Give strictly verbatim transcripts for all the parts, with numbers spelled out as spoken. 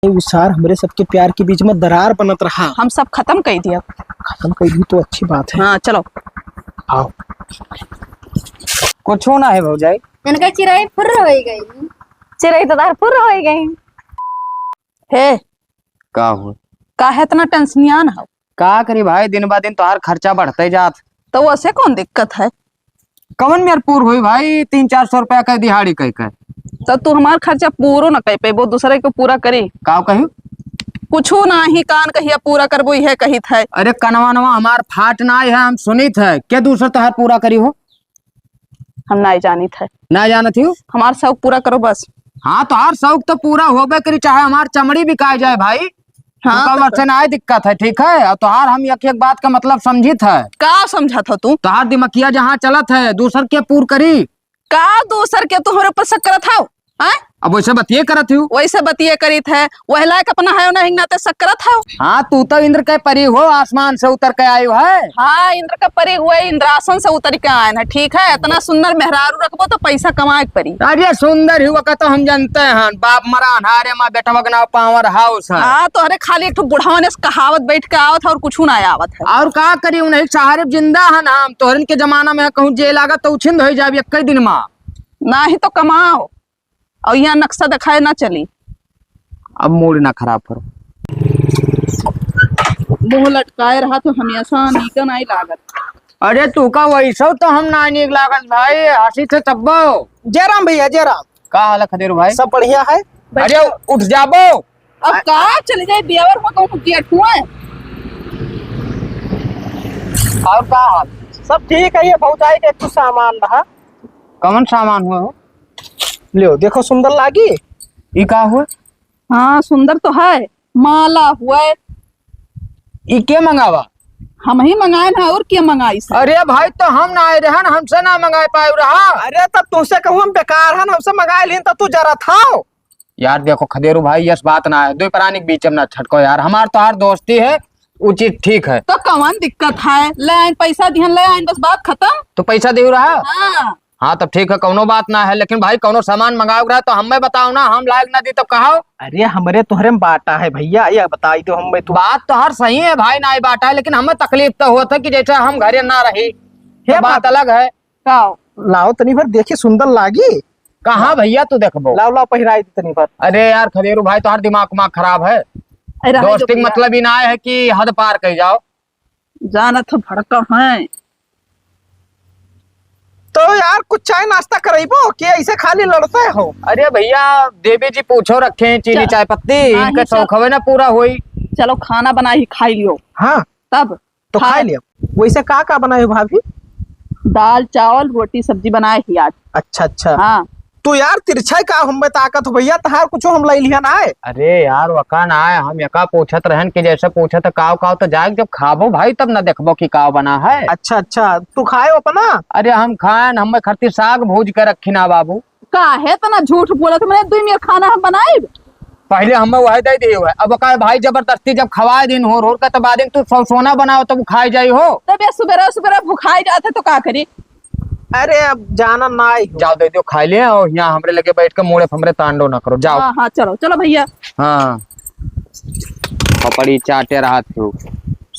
उ सार हमरे सबके प्यार के बीच में दरार बनत रहा। हम सब खतम कइ दिया। खतम कइ दी तो अच्छी बात है। हाँ, चलो। आओ। कुछो ना है भौजाई। इनका चिरई फुर्र होइ गई। चिरई तो तार फुर्र होइ गई। हे, का हो? काहे इतना टेंशनियान हो? का करी भाई, दिन ब दिन तोहार खर्चा बढ़ते जात। तो वैसे कौन दिक्कत है? कवन मेर पूर होई भाई, तीन चार सौ रुपया के दिहाड़ी कह के। तो तू हमार खर्चा पूरो न कह पेबो, दूसरे के पूरा करी। का कही? कुछू नाही, कान कहिया पूरा करबो, इहे कहित है। अरे कनवा नवा हमार फाट नाय है, हम सुनित है, के दूसर तोहार पूरा करी हो? हम नाय जानित है। नाय जानत ही? हमार शौक पूरा करो बस। हाँ, तोहार शौक तो पूरा होबे करी, चाहे हमार चमड़ी बिकाय जाए भाई। हाँ, उनका तो वैसे नाय दिक्कत है, ठीक है? और तोहार हम एक एक बात का मतलब समझित है। का समझत हो तू? तोहार दिमकिया जहाँ चलत है, दूसर के पूर करी। का दूसर के तू हमरे ऊपर शक करत हव? हैं? अब वैसे बतिये करत हूँ। वैसे बतिये करीत है, वह लायक अपना है ना, हिंग नाते शक करत हव। हाँ, तू तो इंद्र के परी हो, आसमान से उतर के आयु है। हाँ, इंद्र के परी हुए, इंद्रासन से उतर के आयन है, ठीक है? इतना सुंदर मेहरारू रखबो तो पैसा कमाए के परी। अरे सुंदर ही वका तो हम जानते हैं, बाप मरा अन्हारे माँ बेटवा के नाव पावर हाउस है। हाँ, तो अरे खाली एक ठो बुढ़ावन से कहावत बैठ के आवत है और कुछ ना आवत है। और का करी, उन्हीं सहारे जिंदा है ना हम, तोहरन के जमाना में कहूँ जे लागत तो उछिंद हो जाब एक दिन में। नाही तो कमाओ, और यहाँ नक्शा दिखाए ना चली। अब मूड ना खराब करो। मुंह लटकाए रहा तो हमेशा नीक नाई लागत। अरे तू का वैसो तो हम ना नीक लागत भाई, हंसी थे तब्बो। जय राम भैया, जय राम। का हाल है खदेरू भाई? सब बढ़िया है। अरे उठ जाबो। अब का चले जाए देवर हो कहूँ गेट हुआ। और का हाल? सब ठीक है, ये भौजाई के कुछ सामान रहा। कौन सामान हुआ हो? लियो, देखो, सुंदर लागी? ई का हुआ? हाँ, सुंदर तो है, माला हुआ है। ई के मंगावा? हम ही मंगाए ना, और के मंगाई से? अरे भाई, तो हम ना आए रहन, हमसे ना मंगाए पाए रहा। अरे, तब तुमसे कहूँ हम बेकार हन, हमसे मंगाए लीन, तब तू जरा था। यार देखो खदेरू भाई, यस बात ना है, दुई प्राणी के बीच में ना छटको यार, हमार तोहार दोस्ती है, उ चीज ठीक है। तो कौन दिक्कत है? ले आइन, पैसा दिहन, ले आइन, बस बात खत्म। तो पैसा देहु रहा? हाँ। हाँ, तब ठीक है, कौनो बात ना है, लेकिन भाई कौनो सामान मंगाओ रहा तो हमें बताओ ना, हम लायक ना दी तो कहो। अरे हमरे तोहरे में बाटा है भैया, ये बताई दो हमें तू। बात तो हर सही है भाई, ना ही बाटा है, लेकिन हमें तकलीफ तो होत है कि जैसे हम घरे ना रही, ये तो बात बात अलग है। का? लाओ तनी भर देखी, सुंदर लागी। कहाँ भैया तू देखबो? लाओ, लाओ, पहिराई दे तनी भर। अरे यार खदेरू भाई, तोहार दिमाग उमाग खराब है। अरे, रहे दो दोस्ती के भैया। मतलब ही ना है कि हद पार कही जाओ। जानत हो भड़का है। तो यार कुछ चाय नाश्ता करइबो कि ऐसे खाली लड़ते हो? अरे भैया, देवी जी पूछो रखे हैं, चीनी चल। चाय पत्ती, हाँ, इनके ये सब। शौक हवे ना पूरा होई। चलो खाना बनाई खाई लियो। हाँ। तब तो खाए खाए। लिया। वैसे का का बनाए हो भाभी? दाल, चावल, रोटी, सब्जी बनाए ही आज। अच्छा, अच्छा। हाँ। तो यार, तिरछा का हम ताकत हो भैया, तहार कुछो हम लइ लिया ना आए। अरे यार, वका ना आए, हम यका पूछत रहन कि जैसे पूछत है काव काव, तो जाए जब खाबो भाई, तब ना देखबो कि काव बना है। अच्छा, अच्छा, तू खाए अपना? अरे हम खाएन, हम खरती साग भूज के रखी ना बाबू। काहे तना झूठ बोलत? मैंने दुई मेर खाना हम बनाइब। पहले हमें वह दे दिए हुए, अब का भाई जबरदस्ती जब खवाए दिन हो रोर का, तो बाद में तू सौ सोना बनाओ, तब खाए जाई हो। तब ये सुबेरा सुबेरा भुखाई जाते तो का करी? अरे अब जाना ना आई हो। जाओ दे दियो, खाए ले, और यहाँ हमरे लगे बैठ के मुड़े फमरे तांडो ना करो, जाओ। हाँ, हाँ, चलो, चलो भैया। हाँ, पपड़ी चाटे रहा तू।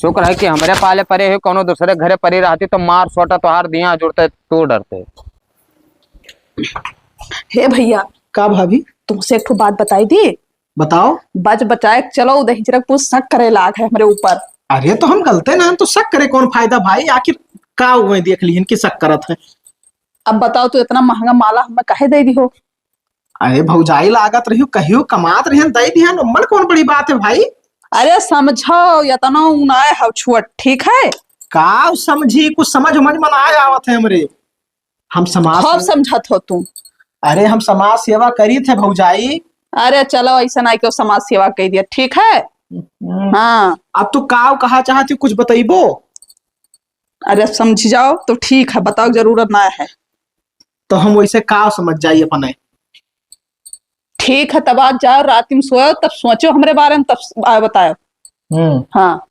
शुक्र है कि हमरे पाले परे हो, कोनो दूसरे घरे परी रहती तो मार सोटा तोहार दिया जुड़ते, तू डरते। हे भैया। का भाभी? तुमसे एक ठो बात बताई दी। बताओ। बच बचाए के चलो, उदय हिजरक पूछ शक करे लाग है हमरे ऊपर। अरे तो हम गलते ना हैं, तो शक करे कौन फायदा भाई, आखिर का हुए देख लिहिन कि शक करत है। अब बताओ, तू इतना महंगा माला हमें काहे दे दी हो? अरे भौजाई लागत रही हो, कहियो कमात रही, दे दिहन, उम्मन कौन बड़ी बात है भाई? अरे समझो, इतना उनाए हो छुअट, ठीक है? का समझी, कुछ समझ उमझ में ना आवत है हमरे। हम समाज खूब से समझत हो तू। अरे, हम समाज सेवा करी थे भौजाई। अरे, चलो, ऐसा नहीं कि समाज सेवा कह दिया, ठीक है? हम्म। हाँ। अब तू काव कहा चाहती, कुछ बतइबो? अरे, समझ जाओ तो ठीक है, बताओ, जरूरत ना है। तो हम वैसे काव समझ जाई अपने? ठीक है, तब आज जाओ, रात में सोओ, तब सोचो हमरे बारे में, तब आ, बताओ। हम्म। हाँ,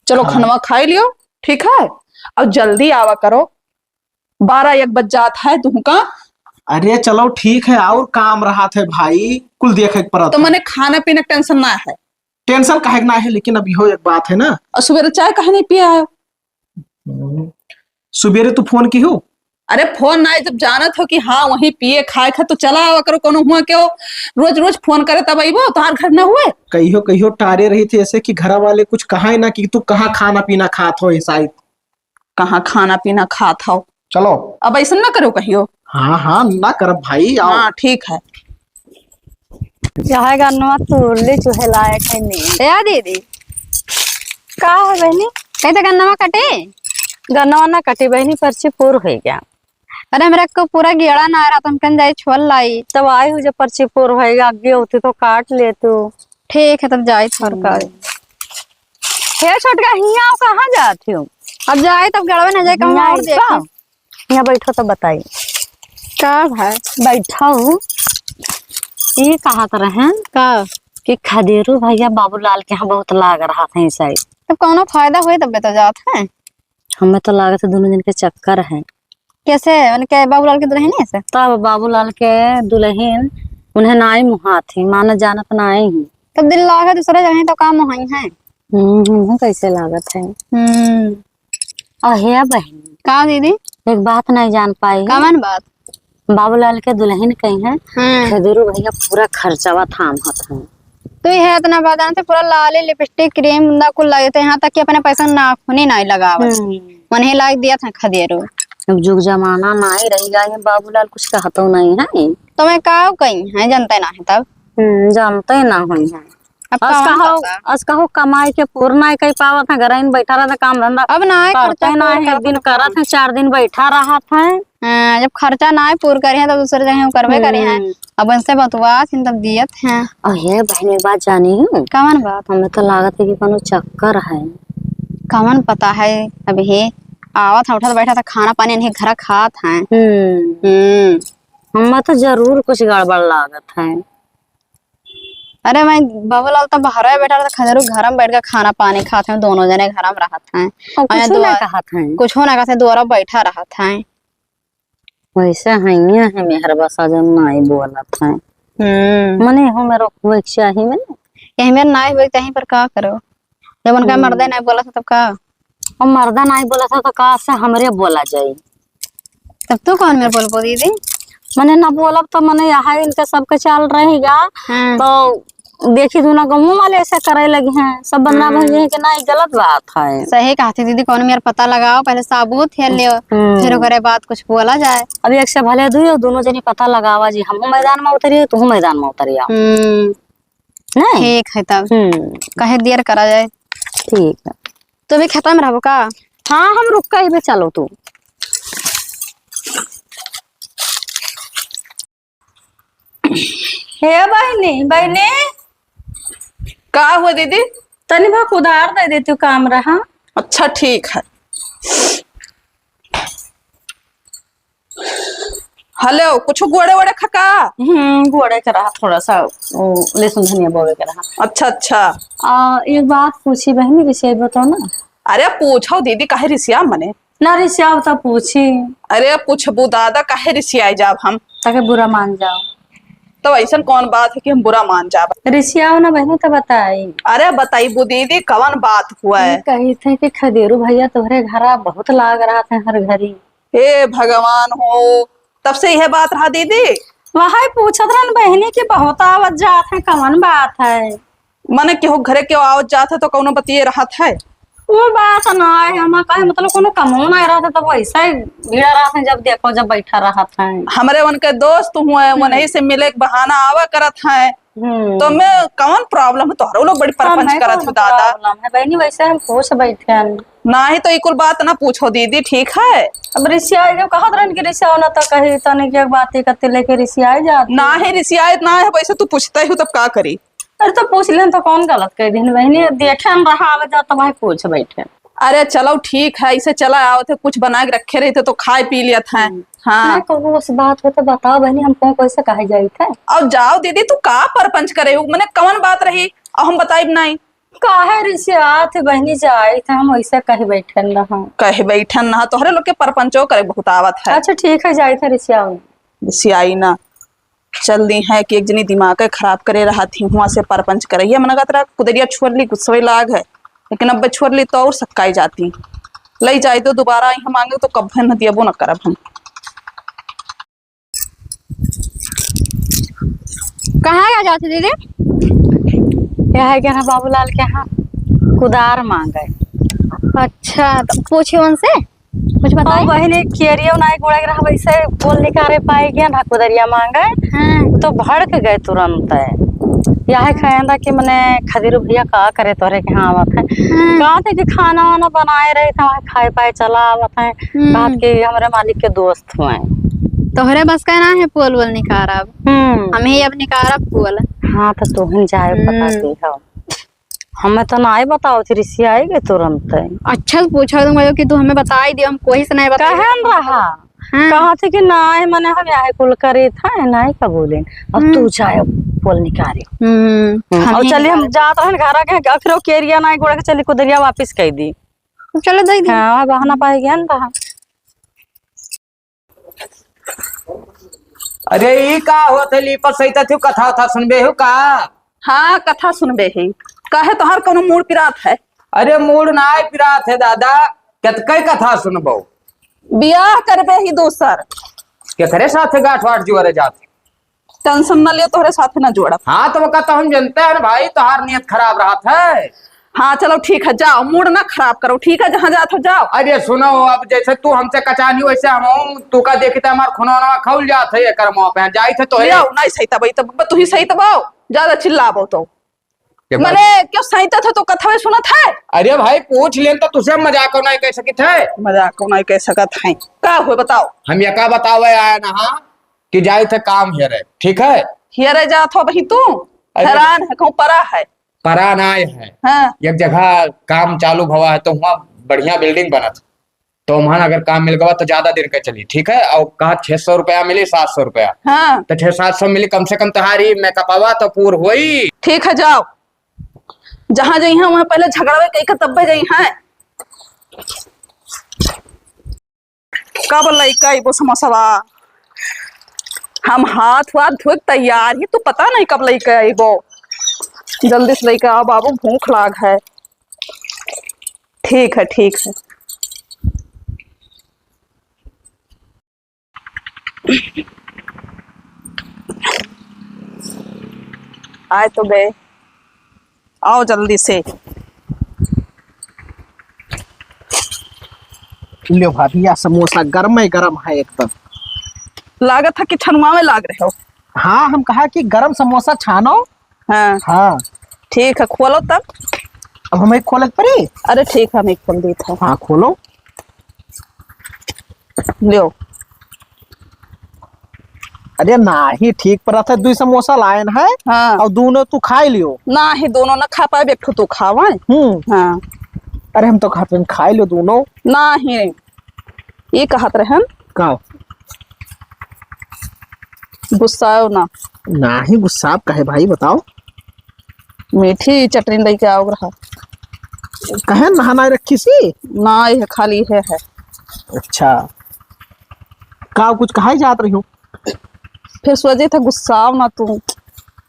चलो, हाँ। खनवा खाई लियो, ठीक है? और जल्दी आवा करो, बारह एक बज जात है तुमका। अरे चलो ठीक है, और काम रहत है भाई, कुल देखे के परत तो है। मने खाना पीना के tension ना है। Tension काहे के ना है, लेकिन अब इहो एक बात है ना। और सुबेरे चाय काहे नहीं पिया है? हम्म। सुबेरे तू फोन किहू? अरे फोन ना, जब जानत हो कि हाँ वहीं पिए खाए खा तो चला आवा करो, कोनो हुआ क्यों रोज रोज फोन करे तब अइबो, तोहार घर ना हुए। कहियो कहियो टारे रही थे ऐसे कि घर वाले कुछ कहा ही ना कि तू कहाँ खाना पीना खात हो ऐसा ही। कहाँ खाना पीना खात हो। चलो। अब ऐसन ना करो कहियो। हाँ, हाँ, ना करब भाई, आओ। हाँ, ठीक है। चाहे गन्नवा तुरली चुहे लायक है नहीं। ए दीदी, का है बहनी? कैसे गन्नवा कटे? गन्नवा ना कटी बहनी, पर्ची पूर होइ गया। अरे, हमरा को पूरा गेड़ा ना आ रहा, तुम कन जाई छोल लाई। तब आई हूँ, जब पर्ची पूर होएगा, आगे होती तो काट ले तू। ठीक है, तब जाई छोल हम्म। का। हे छोटका, हियाँ आओ, कहाँ जात हो? अब जाए तब गड़वे न जाए, कहूँ हियाँ और आई देखे। का? हियाँ बैठो तो बताई। का भाई? बैठा हूँ। ये कहा तो रहे का? कि खदेरू भैया बाबूलाल के यहाँ बहुत लाग रहा था ऐसा ही। तब कौनो फायदा हुए तब तो जात है। हमें तो लागत है दोनों जन के चक्कर है। कैसे? उनके बाबूलाल के दुल्हन है से? तब बाबूलाल के दुल्हन उन्हें नाई मुहात ही, मानत जानत नाई ही। तब दिल लागे दूसरे जगह तो काम वहीं है। हम्म, हम्म, कैसे लागत है? हम्म। और हे बहन। का दीदी? एक बात नहीं जान पाई। कवन बात? बाबूलाल के दुल्हन कही है, हम्म। खदेरू भैया पूरा खर्चावा थामत है। तो ये इतना बात जानते, पूरा लाली लिपस्टिक, क्रीम, उंदा कुल लगे थे, यहाँ तक कि अपने पैसा नाखूनी नहीं लगावत। हम्म। उन्हें लाग दिया था खदेरू। अब जुग जमाना नहीं रही गा, ये बाबूलाल कुछ कहतो नहीं है। तो मैं का कही है, जानते ना है तब। हम्म, जानते ना हुई है। अब अस कहाँ कहो, पता? अस कहो कमाई के पूर ना कई पावत है, घर में बैठा रहता, काम धंधा अब ना है, करते खर्चा ना पूर है, एक दिन करत है, चार दिन बैठा रहत है। हाँ, जब खर्चा ना है पूर करे हैं तो दूसरे जगह करबे करे हैं। हम्म। अब उनसे बतुआत हैं तब दियत हैं। अहे बहन, एक बात जानी हूँ। कवन बात? हमें तो लागत है कि कोनो चक्कर है। कवन पता है, अब हे आवत है, उठत बैठत है, खाना पानी इन्हें घर खात हैं। हम्म। हम्म। हमें तो जरूर कुछ गड़बड़ लागत है। अरे मैं बाबूलाल तो बाहर बैठा रहता, खदेरू घर में बैठ के खाना पानी खात हैं, दोनों जने घर में रहत हैं। और और कुछ ना दुआ-, कहत हैं। कुछ ना कहत हैं, दुआरा बैठा रहत हैं। वैसे हइया है मेहरबा सजन, नाई बोलत है। हम्म। मने हो मेरो कोई चाही मने। यही मेरे नाई होई चाही पर का करो? जब उनका हम्म। मर्दे नाई बोलत है तब का? और मर्दा नाई बोलत है तो का से हमरे बोला जाई? तब तू कौन मेरे बोलबो दीदी? मने ना बोलब तो मने यहाँ इनके सबके चाल रहेगा। हाँ। तो देखी, दोनों गाँव वाले ऐसे करे लगे हैं, सब बदनाम हो हम्म। गए कि ना, ये गलत बात है। सही कहती दीदी, कौन मेरा पता लगाओ, पहले साबूत है लियो, हम्म। फिर ओकरे बाद कुछ बोला जाए। अब एक से भले दुई, और दोनों जनी पता लगावा जी, हमहू मैदान में उतरी, तू मैदान में उतरी आओ। हम्म। नहीं? ठीक है तब। हम्म। कहे देर करा जाए। ठीक है। तू भी खेता में रहबो का? हाँ, हम रुक के अइबे, चलो तू। हे बहिनी, बहिनी। का हुआ दीदी? तनी भक उधार दे देती हूँ, काम रहा। अच्छा, ठीक है। हेलो, कुछ गोड़े वोड़े खका? हम्म, गोड़े के रहा थोड़ा सा, वो, लहसुन धनिया बोवे के रहा। अच्छा, अच्छा। आ, एक बात पूछी बहिनी, विषय बताओ ना। अरे पूछो दीदी, काहे रिसिया मने? ना रिसियाव त पूछी। अरे पूछबू दादा, काहे रिसियाई जाब हम? ताके बुरा मान जाओ। तो ऐसन कौन बात है कि हम बुरा मान जाब? रिसियाव ना बहिनी त बताई। अरे बताइबू दीदी, कवन बात हुआ है? ये कही थे कि खदेरू भैया तोहरे घरा बहुत लाग रहा था हर घरी। हे भगवान हो, तब से यह बात रहा दीदी? वही पूछत रहन बहिनी कि बहुत आवत जात है, कवन बात है? मने केहू घरे केहू आवत जात है तो कौनो बतिये रहत है? वो बात ना है, हम कहे मतलब कोनो कमो ना रहत है, तब वैसे ही भीड़ा रहत है, जब देखो जब बैठा रहत है। हमरे उनके दोस्त हुए, हम्म। वनही से मिले के बहाना आवा करत है। हम्म। तो मैं कौन problem है? तोहरो लोग बड़ी हाँ, परपंच मैं करत कौन हो दादा। Problem है बहनी, वैसे हम खुश बैठे हैं। नाही तो ई कुल बात ना पूछो दीदी, ठीक है? अब रिसिया जब कहत रहन कि रिसिया ना तो कही तने के बात ही करते लेके रिसिया जात। नाही रिसियात ना है, वैसे तू पूछते हो तब का करी? अरे तो पूछ लेन तो कौन गलत कह दिन बहनी, देखे हम रहा आवे जा तो वही पूछ बैठे। अरे चलो ठीक है, इसे चला आओ थे, कुछ बना के रखे रही थे तो खाए पी लिया था। हम्म। हाँ। ना कहूँ उस बात को तो बताओ बहनी, हमको कैसे कहे जाई थे? और जाओ दीदी, तू का परपंच करे हो? मने कवन बात रही और हम बताइब नहीं? काहे रिसियात है बहनी, जाई थे हम वैसे कहे बैठन रहा। कहे बैठन रहा, तोहरे लोग के परपंचो करे बहुत आवत है। अच्छा ठीक है, जाई थे रिसियाओ। रिसियाई ना। चल दी है कि एक जनी दिमाग खराब करे रहत ही, हुआँ से परपंच करइया, मना कहत रहा कुदरिया छोड़ ली, गुस्सवे लाग है, लेकिन अब छोड़ ली तो और सक्काई जाती। लई जाए तो दोबारा आई हम मांगे तो कब्बे न दियबो न करब हम। कहाँ का जात है दीदी? यह है क्या ना बाबूलाल के यहाँ कुदार मांगे। अच्छा, तो पूछे उनसे, कुछ बताए? ओ बहिनी, केरियो नाई गोड़े के रहा, वैसे पोल निकारे पाए गया ना कुदरिया मांगे। हाँ। तो भड़क गए तुरंत। यह कहन था कि मने खदीरू भैया का करे तोरे के यहाँ आवत है। हाँ। कहा थे कि खाना वाना बनाए रहे थे, वहाँ खाए पाए चला आवत है। हम्म। कहा कि हमारे मालिक के दोस्त हुए। तोहरे बस का ना है पोल वोल निकारब। हम्म। हम ही अब निकारब पोल। हाँ, तो तोहन जाए पता हम्म। के हो। हमें तो नाई बताओ थी, रिसियाई गए तुरंत। अच्छा, पूछा तुम कि तू हमें बताई दियो, हम कोई से नहीं बताई। कहन रहा। हाँ। कहा थे कि नाई, मने हम यहाँ कुल करे था, नाई का बोले। अब हम्म। तू जाए पोल निकारे। हम्म। हम्म, हम और ही चलिए, हम निकारे। जात रहन घर के, अखरो केरिया नाई गोड़ा के चली कुदरिया वापिस कह दी। तो चलो दे दी। हाँ, बहाना पाए गया ना रहा। अरे, ई का होत है, लीपत सहित थी, कथा उथा सुनबे हो का? हाँ, कथा सुनबे ही। काहे तोहार कोनो मूड़ पिरात है? अरे, मूड़ नाई पिरात है दादा, केतकई कथा सुनबो? बियाह करबे ही दूसर। केकरे साथ गांठ वाठ जुआरे जात है? Tension न लियो, तोहरे साथ न जोड़ब। हाँ, तो वो का तो हम जनते हैं ना भाई, तोहार नियत खराब रहत है। हाँ, चलो ठीक है, जाओ, मूड़ ना खराब करो, ठीक है, जहाँ जात हो जाओ। अरे सुनो, अब जैसे तू हमसे कचानी, वैसे हम हूँ, तू का देखी तो हमार खुनवा उनवा खौल जात है, एकर मुँह पे जाई थे तो ले आओ, नहीं सही तब, तब तू ही सही तब आओ, ज्यादा चिल्लाबो तो। ये बात मने क्यों सही तो, तो कथवे सुनत है? अरे भाई, पूछ लेन तो तुझसे मजाक नहीं कह सकित है। मजाक नहीं कह सकत है, का हुए बताओ? हम ये का बतावे आए ना, हाँ, कि जाई थे काम हेरे, ठीक है? हेरे जात हो वही तू? अरे हैरान है, कहूँ परा है। परा नाय है। हाँ। एक जगह काम चालू भवा है, तो हुआँ बढ़िया building बनत है। तो हुआँ अगर काम मिल गवा तो ज्यादा दिन का चली, ठीक है? और कहा छह सौ रुपया मिली, सात सौ रुपया। हाँ। तो छह सात सौ मिली, कम से कम तोहारी मेकअपवा तो पूर होई। ठीक है, जाओ। जहाँ जइहाँ, वहाँ पहले झगड़वे कई के तब्बे जइहाँ। कब लइके अइबो समोसवा? हम हाथ वाथ धोए के तैयार ही, तू पता नहीं कब लइके अइबो। जल्दी से लइके आओ बाबू, भूख लाग है। ठीक है, ठीक है। आए तो गए, आओ जल्दी से। ल्यो भाभी, या समोसा गरमे गरम है एकदम। लागत है कि छनुआवे लाग रहे हो। हाँ, हम कहा कि गरम समोसा छानो। हाँ। हाँ। ठीक है, खोलो तब। अब हमें खोले के पड़ी? अरे ठीक है, हमें खोल देत है। हाँ, खोलो। ल्यो। अरे नाही, ठीक परत है, दुई समोसा लायन है। हाँ। और दूनो तू खाई लियो। नाही, दूनो ना खा पाए, एक ठो तू खावा। हम्म। हाँ। अरे हम तो कहत रहन खाई लियो दूनो। नाही, ये कहत रहन। का? गुस्साओ ना। नाही, गुस्सा आप कहे भाई, बताओ। मीठी चटनी लइके आओ रहा। कहे नहा नाई रखी सी? ना, ये खाली है, है। अच्छा, का कुछ कहा ही जात रही हो? फिर सोचे था गुस्साओ ना तू।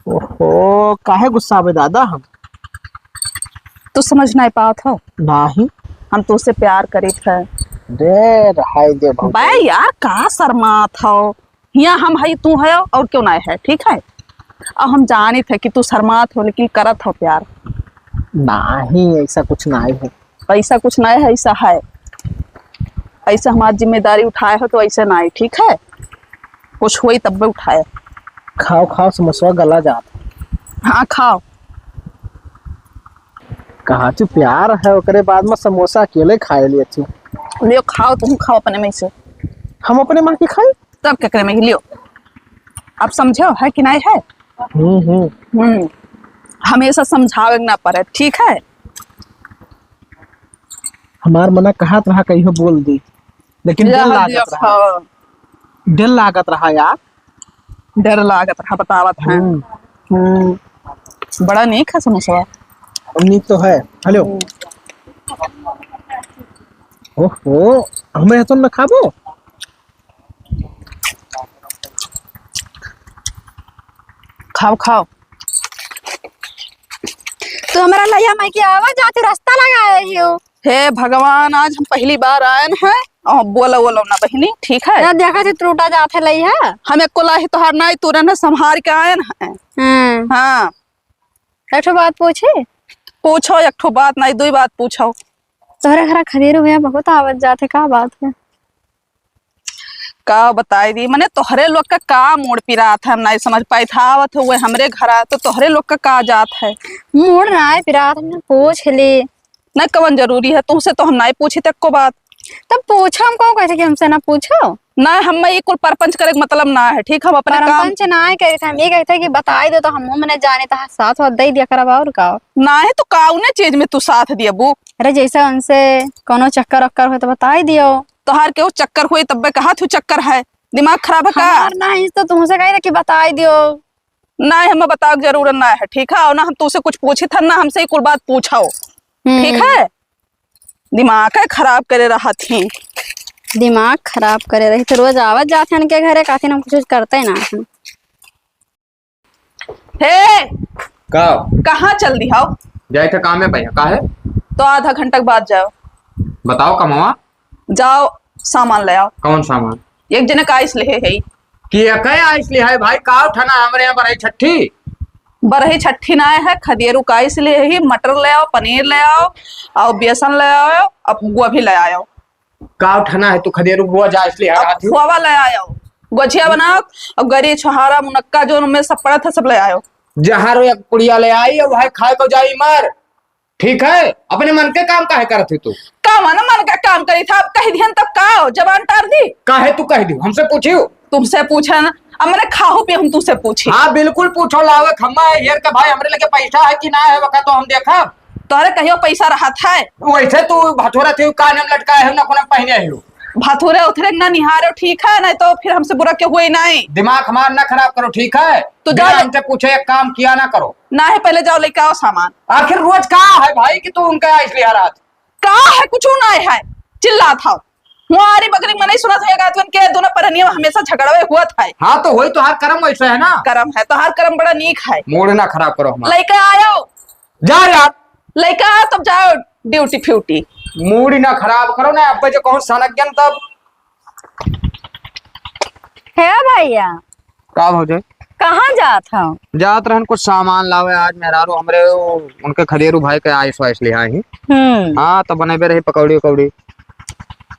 ओहो, काहे गुस्सा में दादा हम? तू समझ नहीं पावत हो? नाही। हम तुझसे प्यार करीत है। दे रहाई दे भौजी। बे यार, का शर्मात हो? हियाँ हम हई, तू है और क्यों नहीं है, ठीक है? अब हम जानित है कि तू शर्मात हो, लेकिन करत हो प्यार। नाही, ऐसा कुछ नाही है। ऐसा कुछ नहीं है, ऐसा है। ऐसा हमार जिम्मेदारी उठाए हो तो ऐसे नहीं, ठीक है? कुछ होई तब उठाए। खाओ, खाओ, समोसवा गला जात। हाँ, खाओ। कहा तू प्यार है, ओकरे बाद में समोसा अकेले खाए लिए थी। लियो, खाओ, तुम खाओ अपने में से। हम अपने माँ के खाई? तब केकरे में ही लियो। आप समझो, है कि नहीं है? हम्म, हम्म। हम्म। हमेशा समझावे के ना पड़े, ठीक है? हमार मना कहत रहा, कहियो बोल दी, लेकिन डर लागत रहा। हाँ। डर लागत रहा यार। डर लागत रहा, बतावत है। हम्म। हम्म। बड़ा नीक है समोसवा। नीक तो है। हेलो। हम्म। ओहो, हमें तो न खाबो। खाओ, खाओ। तू हमरा लइहा माई के आवा जाते रास्ता लगाए हियो। हे भगवान, आज हम पहली बार आयन हैं। और बोलो, बोलो ना बहिनी, ठीक है? ना देखा थे टूटा जात है लइहा। हम एको लाही तोहार नाई तुरन है, संभार के आयन हैं। हम्म। हाँ। एक ठो बात पूछी? पूछो, एक ठो बात नाई, दुई बात पूछो। तोहरे घरा खदेरू भैया बहुत आवत जात है, का बात है? का बताई दी, मने तोहरे लोग का का मूड़ पिरात है, हम नाई समझ पाइत है। आवत हुए हमरे घरा तो तोहरे लोग का का जात है? मूड़ नाई पिरात, हमने पूछ ली। ना, कवन जरूरी है, तुमसे तो हम नाई पूछी तक को बात। तब पूछो, हम कहो कहते कि हमसे ना पूछो। ना, हम ई कुल परपंच करे के मतलब ना है, ठीक? हम अपने काम परपंच ना है कहते, हम ये कहते कि बताई दो तो हम मने जाने तो साथ वाथ दे दिया करब और का। ना है तो काउने चीज में तू साथ दियबू? अरे जैसे उनसे कोनो चक्कर वक्कर हो तो बताई दियो। तोहार केहू चक्कर होई तब्बे कहा तू चक्कर है, दिमाग खराब है का? हमार ना है तो तुमसे कही कि बताई दियो। ना, हमें बतावे के जरूरत ना है, ठीक है? और ना हम तुमसे कुछ पूछी था, ना हमसे ही कुल बात पूछो, हम्म। ठीक है? दिमाग है खराब करे रहत ही। दिमाग खराब करे रही तो रोज आवत जात है इनके घरे, काफी हम कुछ करते ना हैं। हे, का? कहाँ चल दिहाओ? जाए थे काम में भैया, का है? तो आधा घंटा के बाद जाओ। बताओ कमवा। जाओ, सामान ले आओ। कौन सामान? एक जने का आइस लेहे है। कि एक है आइस लेहे है भाई, का उठाना हमरे यहाँ बरही छठी? बरही छठी ना है, खदेरू का आइस लेहे है, मटर ले आओ, पनीर ले आओ, और बेसन ले आओ, अब गोभी ले आओ। का उठाना है तू खदेरू रोज आइस लेहे अब आती? खोवा ले आओ, गोझिया बनाओ, और गरी छोहारा मुनक्का जो उनमें सब पड़ा था सब ले आओ। जहाँ रो एक पुड़िया ले आई, अब भाई खाए को जाई मर। ठीक है, अपने मन के काम काहे करत ही तू? का मन, मन का काम करी था, अब कह दिहन तब का हो, जबान टार दी। काहे तू कह दी, हमसे पूछियो? तुमसे पूछन, अब मने खाहू पे हम तुमसे पूछी। हाँ, बिल्कुल पूछो, लावे खम्मा है, हेर के भाई, हमरे लगे पैसा है कि ना है, वका तो हम देखब। तोहरे कहियो पैसा रहत है? वैसे तू भथुरा थी, कान में लटकाए हो, ना कोनो पहने हो। भथुरे उथरे ना निहारो, ठीक है, नहीं तो फिर हमसे बुरा क्यों हुए नहीं। दिमाग हमार ना खराब करो, ठीक है? तो जा बिना ले- हमसे पूछे एक काम किया ना करो। ना है, पहले जाओ लेके आओ सामान। आखिर रोज का है भाई कि तू उनका आइस लिहा रात? का है, कुछ ना है, चिल्ला था। हमारी बगली में नहीं सुना था, गातवन के दोनों परनिया में हमेशा झगड़वे हुआ था। हाँ, तो वही तोहार करम वैसे है ना। करम है, तोहार करम बड़ा नीक है। मूड ना खराब करो हमारा। लेके आयो। जा यार। लेके आओ, तब जाओ ड्यूटी फ्यूटी। मूड ना खराब करो ना, अब जो कौन सनक गन तब। हे भैया। का भौजी? कहाँ जात हो? जात रहन कुछ सामान लावे, आज मेहरारू हमरे उ-, उनके खदेरू भाई के आइस वाइस ले आई। हम्म। हाँ, तो बनेबे रही पकौड़ी उकौड़ी।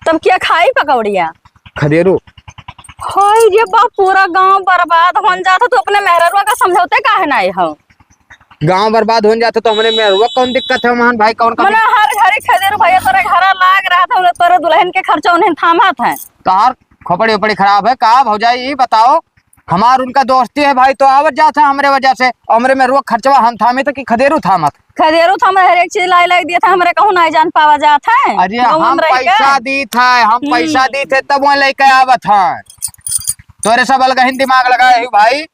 तब क्या खाई पकौड़िया? खदेरू। होई रे बाप, पूरा गांव बर्बाद होन जात, तू अपने मेहररुआ का समझौते काहे नाई हो? गांव बर्बाद होन जात तो हमरे मेहररुआ कौन दिक्कत है, मोहन भाई, कौन कमी? मने हर घड़ी खदेरू भैया तोरे घरा लाग रहा था, उन्हें तोरे दुल्हन के खर्चा उन्हें थामत है। तोहार खोपड़ी ओपड़ी खराब है का भौजाई, ई बताओ, हमार उनका दोस्ती है भाई, तो आवत जात है हमरे वजह से, हमरे मेहररुआ खर्चवा हम थामी तो कि खदेरू थामत? खदेरू थामत, हर एक चीज लाई लाई दिए था, हमरे कहूँ नाई जान पावा जात है। अरे गाँव हम में रह के। पैसा दी था, हम हम्म। पैसा दी थे तब वहाँ लेके आवत है। तोरे सब अलगहिन दिमाग लगाए हो भाई,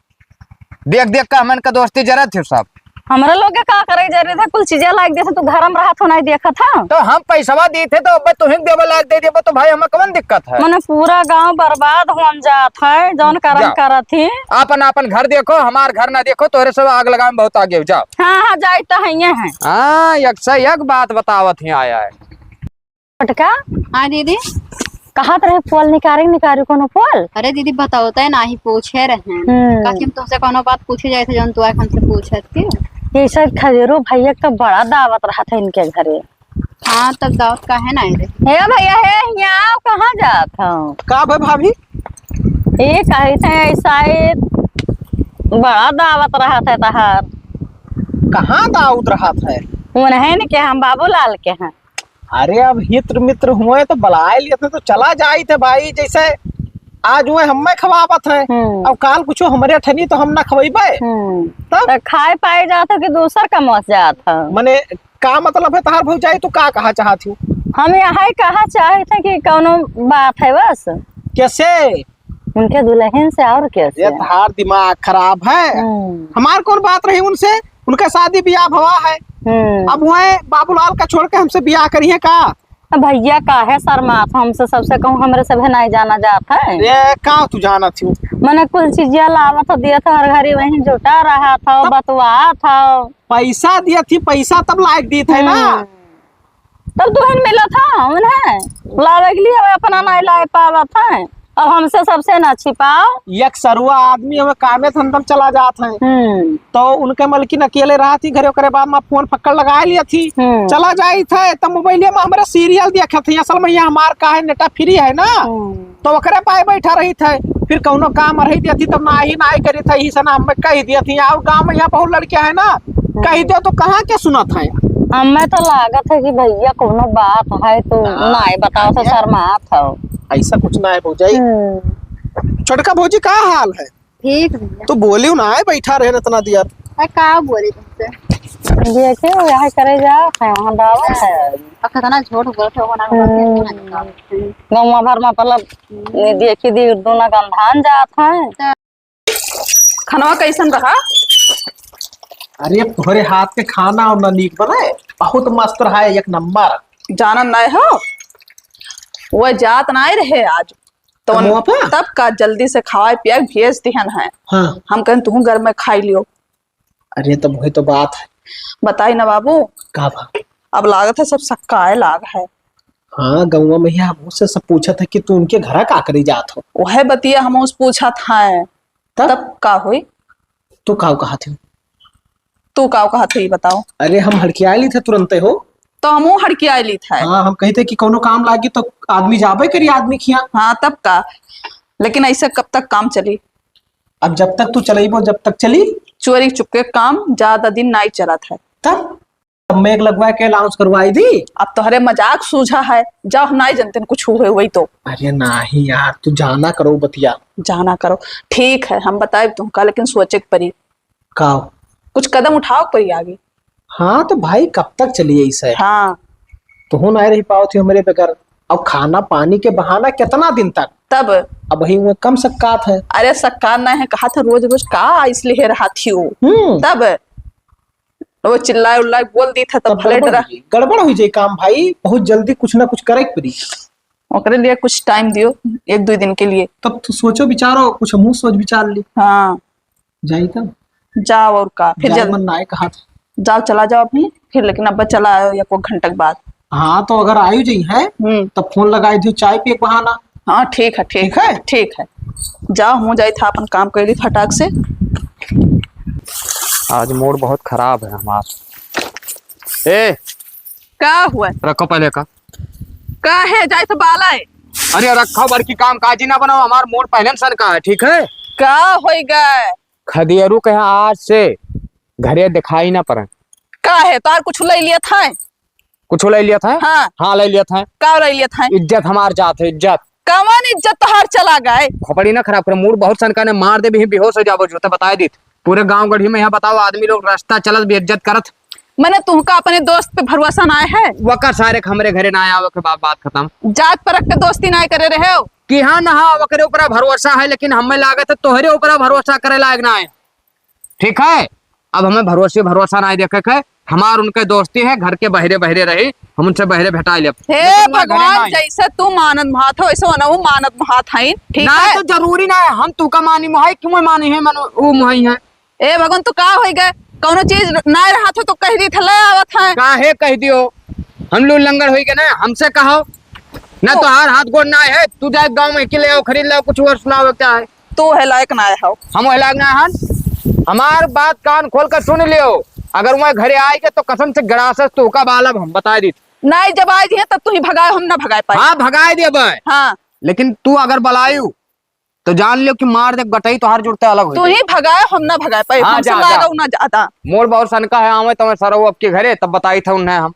देख देख के हमन का दोस्ती जरत हो सब। हमरा लोग के का करे जरूरत है, कुल चीजें लाग देते, तू घर में रहत हो, नहीं देखत है। तो हम पैसवा दी थे, तो अब तुहिन देवे लाग दे देबो, तो भाई हमें कौन दिक्कत है? मने पूरा गांव बर्बाद होन जात है, जौन करम जाओ। करत ही। आपन, आपन घर देखो, हमार घर ना देखो, तोरे सब आग लगावे में बहुत आगे हो, जाओ। हाँ, हाँ, जाई तो है, ये है। हाँ, एक से एक बात बतावत ही आया है। छोटका। हाँ दीदी। कहत रहे फल निकारे, निकारे कोनो फल? अरे दीदी, बताओ तो ना ही पूछे रहे। हम्म। काकी हम तुमसे कोनो बात पूछे जाए थे, जौन तू आके हमसे पूछत के। ये सब खदेरू भैया का बड़ा दावत रहा था इनके घरे। हाँ, तब दावत काहे ना आए रहे? हे भैया, हे, यहाँ आओ, कहाँ जात हो? का भे भाभी? ये कही थे ऐसा, ये बड़ा दावत रहा था तहार। कहाँ दावत रहा था? उन्हें न के हम बाबूलाल के हैं। अरे, अब हित मित्र हुए तो बुलाए लिए थे तो चला जाई थे भाई, जैसे आज हुए हमें खवावत है, हम्म। अब काल कुछ हमरे ठनी तो हम ना खवाइबे। हम्म। तब? तो खाए पाए जात हो कि दूसर कमवा से जात हो? मने का मतलब है तहार भौजाई, तू का कहा चाहत हो? हम यही कहा चाहत है कि कौनो बात है बस। कैसे? उनके दुल्हन से और कैसे? ये तहार दिमाग खराब है। हम्म। हमार कौन बात रही उनसे? उनका शादी ब्याह भवा है। हम्म। अब वह बाबूलाल का छोड़ के हमसे ब्याह करी है का? तो भैया काहे शर्मात हो हमसे, सबसे कहूँ हमरे सभे नाहीं जाना जात है। ए, का तू जानत हो? मने कुल चीजिया लावत हो, दियत हो, हर घड़ी वहीं जुटा रहत हो, हाँ। बतुआत हो। पैसा दियत ही, पैसा तब लायक दियत है ना। हम्म। तब दुहन मिलत है उन्हें, लावे के लिए अब अपना नाहीं लाए पावत है। अब हमसे सबसे ना छिपाओ। एक सरुआ आदमी हमें कामे धंधा में चला जात है। हम्म। तो उनके मलकिन अकेले रहत ही घरे, ओकरे बाद में फोन फक्कड़ लगाए लियत ही। हम्म। चला जाइत है, तब मोबाइले में हमरे सीरियल देखत ही। असल में यहाँ हमार का है, नेटा फ्री है ना, हम्म। तो ओकरे पाए बैठा रहित है। फिर कौनो काम रही दियत ही, तब नाहीं, नाहीं करित है, इही से ना हमें कहि दियत ही। और गाँव में यहाँ बहुत लड़के हैं ना, हम्म। कहि दे तो कहाँ के सुनत है। हमें तो लागत है कि भैया कौनो बात है तो ना। नाहीं बताओ तो भैया। शर्मात हो। ऐसा कुछ ना है भौजाई। हम्म। छोटका भौजी, का हाल है? ठीक भैया। तू बोलियो ना, आए बैठा रहे इतना दिया। अरे का बोली तुमसे? देखियो, यह करे जा, है, वहाँ दावत है। अब कितना झूठ बोलत हो, ना हम्म। गौवा भर में मतलब, हम्म। ये देखी दी, दोनों गंधान जात है। तो खनवा कैसन रहा? अरे, तोहरे हाथ के खाना और ना नीक बने, बहुत मस्त रहा है, एक नंबर। जानन नाय हो, वो जात नाय रहे आज, तो कमवा पे? तब का जल्दी से खवाए पियाए भेज दिहन है। हाँ। हम कहन तुहूँ घर में खाई लियो। अरे, तब वही तो बात है। बताई ना बाबू। का बा? अब लागत है सब सक्काए लाग है। हाँ, गौवा में ही हमहू से सब पूछत है कि तू उनके घरा का करी जात हो। वह बतिया हमहू से पूछत है। तब? तब का होई? तू का कहत हो? तू का कहत हो, ये बताओ। अरे, हम हड़कियाए ली थे तुरंते हो। तो हमहू हड़कियाए ली थे। हाँ, हम कही थे कि कौनो काम लागी तो आदमी जाबे करी आदमी खिया। हाँ, तब का? लेकिन ऐसे कब तक काम चली? अब जब तक तू चलेबो, जब तक चली। चोरी चुपके काम ज्यादा दिन नाई चलत है। तब? अब मैं एक लगवा के अनाउंस करवाई दी। अब तोहरे मजाक सूझा है, जाओ, हम नाई जनते कुछ हुए वही तो। अरे नाही यार, तू जाना करो बतिया। जाना करो, ठीक है, हम बताए तुमका, लेकिन सोचे के परी। का? कुछ कदम उठाओ के परी आगे। हाँ, तो भाई, कब तक चलिए इसे? हाँ। तू ना रही पाओ थी हमरे बगैर। अब खाना पानी के बहाना कितना दिन तक? तब? अब वही वो कम सक्कात है। अरे, सक्कात नहीं है, कहा था रोज रोज का इसलिए रहा थी वो। हम्म। तब? वो चिल्लाए उल्लाए बोल दी था, तब तब भले गड़बड़ डरा। हुई, गड़बड़ हुई जाई काम भाई, बहुत जल्दी कुछ ना कुछ करे के पड़ी। ओकरे लिए कुछ टाइम दियो, एक दो दिन के लिए। तब तू सोचो विचारो, कुछ हमहू सोच विचार ली। हाँ। जाई तब? जाओ और का, फिर जाए जल-, मन ना आए कहा था। जाओ, चला जाओ अभी, फिर लेकिन अब चला आयो एक वो घंटे के बाद। हाँ, तो अगर आयु जी है, हम्म। तब फोन लगाई दियो, चाय पिए के बहाना। हाँ, ठीक है, ठीक ठीक है? है, ठीक है। जाओ, हम जाई था अपन काम कर ली फटाक से। आज मूड बहुत खराब है हमार। ए! का हुआ? रखो पहले का। का है, जाए तो बाला है। अरे रखो, बड़की काम काजी ना बनाओ, हमार मूड पहले से सनका है, ठीक है? का होई गए? खदियरू के यहाँ आज से घरे दिखाई ना पड़े। का है, तोहार कुछ ले लिया था? कुछ ले लिया था? हाँ। हाँ, ले लिया था। का ले लिया था? इज्जत हमार जात है, इज्जत। कवन इज्जत तोहार चला गए? खोपड़ी ना खराब करे, मूड बहुत सनका ने मार दे भी, बेहोश हो जाबो, जो तो बताए दीत। पूरे गांव गढ़ी में यहाँ बताओ, आदमी लोग रास्ता चलत बेइज्जत करत। मने तुहका अपने दोस्त पे भरोसा ना है? वका सारे के हमरे घरे ना आवे के बात, बात खत्म। जात परख के दोस्ती ना करे रहे हो? कि हाँ ना, हाँ, ओकरे ऊपर भरोसा है, लेकिन हमें लागत है तोहरे ऊपर भरोसा करे लायक ना है। ठीक है, अब हमें भरोसे भरोसा नाहीं देखे के, हमार उनके दोस्ती है, घर के बहरे बहरे रही, हम उनसे बहरे भेटा लेब। हे लेकिन वह घरे भगवान, ना आई। जैसे तू मानत महात हो, वैसे ओनहु मानत महात हईन, ठीक ना, है? तो जरूरी ना है, हम तू का मानी मोहाई, क्यों मानी है, मन ऊ मोहाई है। ए भगवान, तू का होई गए? कौनो चीज ना रहत हो तो कह दी थे, ले आवत है। काहे कह दियो? हम लूल लंगड़ होई गए ना, हमसे कहो। ना तो तोहार हाथ गोड़ ना है, तू जाए गाँव में के ले आओ, खरीद लाओ, कुछ और सुनाओ क्या है? तू है लायक ना हो। हम है लायक ना हन? हमार बात कान खोल कर सुन लियो, अगर वह घरे आएगे तो कसम से गड़ासस तू का बालब हम बताए दी। नहीं, जब आए दिए तब तू ही भगाए, हम ना भगाए पाए। हाँ, भगाए देबे। हाँ। लेकिन तू अगर बलायू तो जान लियो कि मार दे गटई तोहार जुड़ते अलग हो तू जाए। ही भगाए, हम ना भगाए पाए, हाँ, हमसे जा, जा। लागो ना ज्यादा। मोर बहुत सनका है, आवे तो मैं सरऊ अब के घरे, तब बताई था उन्हें हम।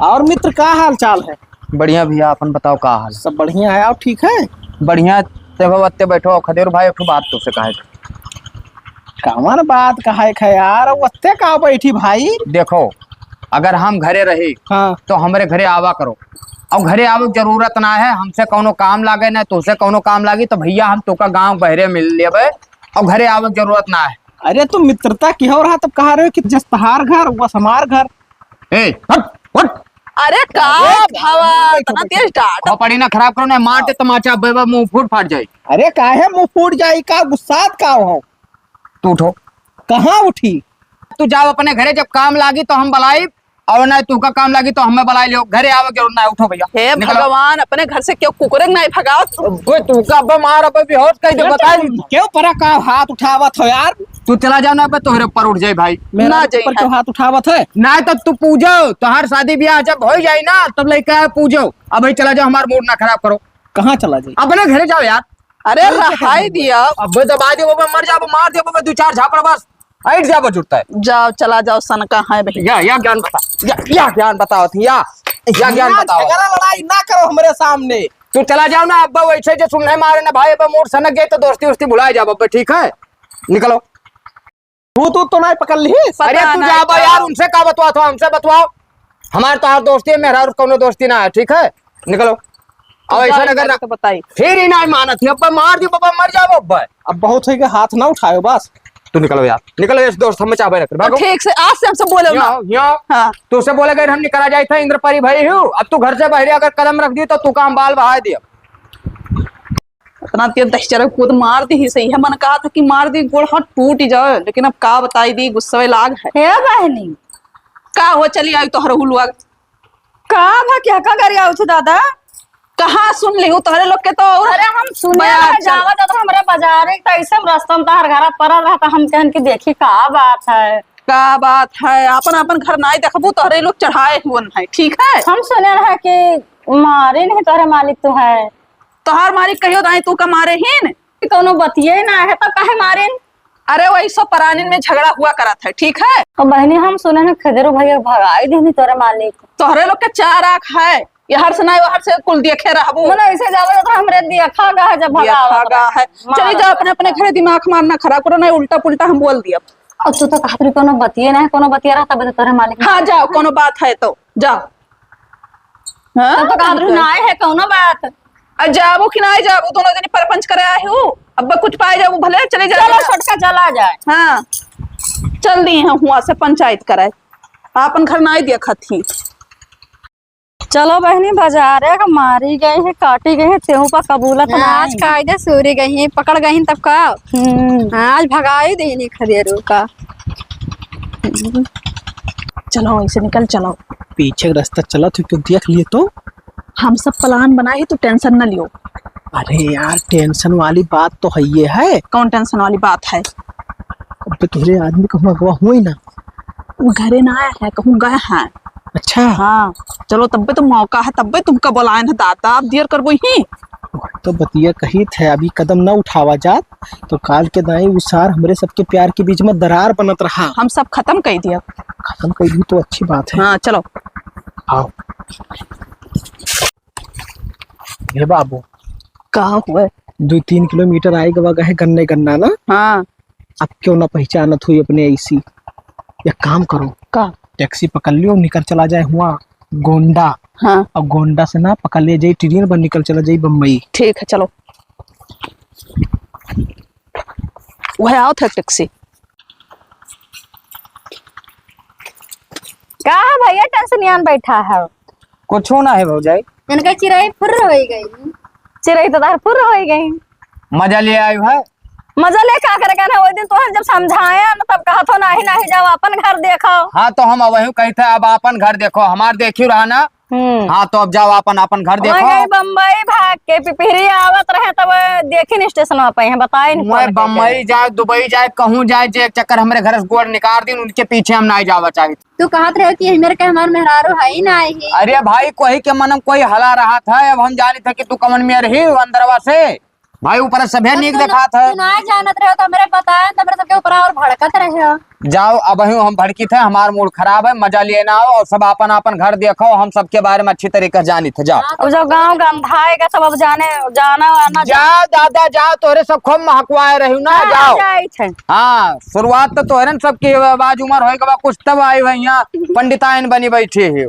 और मित्र, का हाल चाल है? बढ़िया भैया, अपन बताओ का हाल? सब बढ़िया है। और ठीक है? बढ़िया। ते हो, अत्ते बैठो, खदेर भाई, एक ठो बात तुमसे कहे के। कवन बात कहे के है यार? अब अत्ते का बैठी भाई? देखो, अगर हम घरे रही, हाँ। तो हमरे घरे आवा करो, और घरे आवे के जरूरत ना है, हमसे कौनो काम लागे ना, तुमसे कौनो काम लागी, तो भैया हम तोका गाँव बहरे मिल लेबे, और घरे आवे के जरूरत ना है। अरे, तो मित्रता की हो रहा, तब कहा रहे हो कि जस तहार घर, वस हमार घर। ए, हट, हट। अरे का अरे, भवा, इतना तेज डांट। खोपड़ी ना खराब करो, ना मार दे तमाचा, अब्बे, अब्बे मुंह फूट फाट जाई। अरे, काहे मुंह फूट जाई, का गुस्सात का हो? तू उठो। कहाँ उठी? तू जाओ अपने घरे, जब काम लागी तो हम बलाई, और ना तुहका काम लागी तो हमें बलाई लियो। घरे आवे के जरूरत ना, उठो भैया। हे निकलो। भगवान, अपने घर से क्यों कुकुर नहीं भगावत? ओए, तुहका अब्बे मार, अब्बे बेहोश कर दे, बता। क्यों परा का हाथ उठावत हो यार? तू चला जाओ ना, अब्बे तोहरे ऊपर उठ जाई भाई। मेरा ना ऊपर जाई क्यों है। हाथ उठावत है? ना तो तू पूजो, तोहार शादी ब्याह जब हो जाई ना, तब लइका है पूजो। अब भाई चला जाओ, हमार मूड ना खराब करो। कहाँ चला जाई? अपने घरे जाओ यार। अरे रहाई दिया। अब्बे दबा दे बाबा, मर जा, मार दे बाबा, दो चार झापड़ बस। हट जा, बजुरता है। जाओ, चला जाओ, सनका है भाई। या, या ज्ञान बता, या, या ज्ञान बताओ थी, या, या ज्ञान ना बताओ। झगड़ा लड़ाई ना करो हमरे सामने। तू चला जाओ ना, अब्बे वैसे जो सुनने मारे ना भाई, अब्बे मूड सनक गए तो दोस्ती वोस्ती भुला जाओ अब्बे, ठीक है? निकलो। तू, तू तो ना पकड़ ली। पता अरे तू ना जा अब्बे क्या। यार, उनसे का बतवा था, हमसे बतवाओ। हमार तो हर दोस्ती है, मेरा और कौनो दोस्ती ना है, ठीक है? निकलो। और ऐसा जाओ, अगर ना तो बताई। फिर ही ना मानत ही, अब्बे मार दी, बाबा मर जाओ अब्बे। अब बहुत हो गया, हाथ ना उठायो बस। तू निकलो यार, निकलो इस दोस्त, हम चाहबे ना कर, तो भागो। ठीक से आज से हमसे बोलो ना। यहाँ, यहाँ। हाँ। तू से बोले गए हम निकला जाए थे, इंद्रपरी भाई हूँ। अब तू घर से बाहर अगर कदम रख दी तो तू काम बाल बहाए दिया। इतना तेज दही चरक कूद मार दी ही सही है, मन कहा था कि मार दी, गोड़ हाथ टूट जाए, लेकिन अब का बताई दी, गुस्सा लाग है। हे बहनी। का हो, चली आई तोहर हुलुआ। का भा, क्या का करी आऊ थे दादा? कहाँ सुन लिहू तोहरे लोग के तो और अरे हम सुने बयार रहे, चल। जावा जात रहे हमरे बाजारे, त ऐसे रास्ता में तोहर घर पर रहता, हम कहन कि देखी का बात है। का बात है, आपन आपन घर नाई देखबू, तोहरे लोग चढ़ाए हुअन है, ठीक है? हम सुने रहे कि मारे नहीं तोहरे मालिक तू है। तोहार मालिक कहियो दाई तू का मारे ही न? कौनो बतिये ना है, तब काहे मारे न? अरे, वही सो परानिन में झगड़ा हुआ करत है, ठीक है? और बहनी, हम सुने न खदेरो भैया भगाई देनी तोरे मालिक। तोहरे लोग के चार आँख है, यहर से ना वहर से कुल देखे रहबू। मने ऐसे जावे तो हमरे देखा गा है जब देखा भगावा गा है। मारा चली जाओ अपने, अपने घरे, दिमाग मारना खराब करो, नहीं उल्टा पुल्टा हम बोल दिया। अब तू तो कहत रही कोनो बतिये ना है, कोनो बतिया रहता बता तोरे मालिक। हाँ, जाओ, कोनो बात है तो जाओ। हाँ? तब तो कहत रही ना है कोनो बात। आ जाबू कि ना जाबू, दोनों जनी परपंच करे आए हो। अब कुछ पाए जाबू, भले चले जाबू। चलो, छोटका चला जाए। हाँ, चल दी हैं हुआ से पंचायत कराए, आपन घर ना देखत ही। चलो बहनी, बाजारे का मारी गई है, काटी गई है, तेहू पर कबूलत हाँ, ना आज है। कायदे सूरी गई है, पकड़ गई है तब का। हम्म। हाँ, आज भगाई देनी खदेरू का। चलो, ऐसे निकल, चलो। पीछे के रास्ता चलत हो, क्यों देख लिए तो? हम सब plan बनाए ही, तू tension न लियो। अरे यार, tension वाली बात तो है ये है। कौन tension वाली बात है? अबे तोहरे आदमी कहूँ अगवा हुई ना। वो घरे ना आया है, कहूँ गए हैं। अच्छा। हाँ, चलो तब्बे तो मौका है, तब्बे तुमका बुलाए ना दादा, आप देर करबो ही। तो बतिया कही थे, अभी कदम ना उठावा जात, तो काल के दाई उ सार हमरे सबके प्यार के बीच में दरार बनत रहा। हम सब खतम कइ दिया। खतम कइ दी तो अच्छी बात है। हाँ, चलो। आओ। हे बाबू। का हुआ? दो तीन किलोमीटर आए गवा गए गन्ने गन्ना ना? हाँ। अब क्यों ना पहचानत हुई अपने ऐसी? एक काम करो। का? टैक्सी पकड़ लियो, निकल चला जाए हुआ गोंडा। हाँ। और गोंडा से ना पकड़ ले जाई ट्रेन पर, निकल चला जाई बम्बई। ठीक है, चलो। वह आओ था टैक्सी। का है भैया, tension यान बैठा है? कुछो ना है भौजाई। इनका चिरई फुर्र होई गई। चिरई तो तार फुर्र होई गई। मजा ले आयु है। मजा ले का करे, कहना वही दिन तोहर जब समझाया ना, तब कहा थो, "नाही, नाही, जाओ अपन घर देखो।" हाँ, तो हम वही कही थे, "अब अपन घर देखो, हमार देखी रहा ना।" हम्म। हाँ, तो अब जाओ अपन, अपन घर वही देखो। गई बम्बई भाग के, पिपिहरी आवत रहे, तब देखी नहीं स्टेशन पे हैं, बताए नहीं मैं फोन करके। बम्बई जाए, दुबई जाए, कहूँ जाए, जे एक चक्कर हमरे घर से गोड़ निकाल दिन, उनके पीछे हम नहीं जावा चाहिए। तू कहत रहे कि यही मेरे के हमार मेहरारू है ही नाही। अरे भाई, कोई के मन में कोई हला रहा था, अब हम जानी थे कि तू कमन में रही अंदरवा से। भाई, ऊपर सभे अब नीक तू देखात है। तू ना जानत रहे तो हमरे बताए, तो हमरे सबके ऊपर और भड़कत रहे हो। जाओ, अब हम, हम भड़की थे, हमार मूड खराब है, मजा लिए ना आओ और सब आपन आपन घर देखो, हम सबके बारे में अच्छी तरीके से जानी थे, जाओ। अब जो गाँव गंधाएगा सब अब जाने, जाना वाना जा। जाओ दादा, जाओ, तोहरे सब खूब महकवाए रही ना, हाँ, जाओ। जाई थे। हाँ, शुरुआत तो तोहरे न सबकी आवाज उमर होए के बाद कुछ तब आई हुई यहाँ पंडिताइन बनी बैठी है।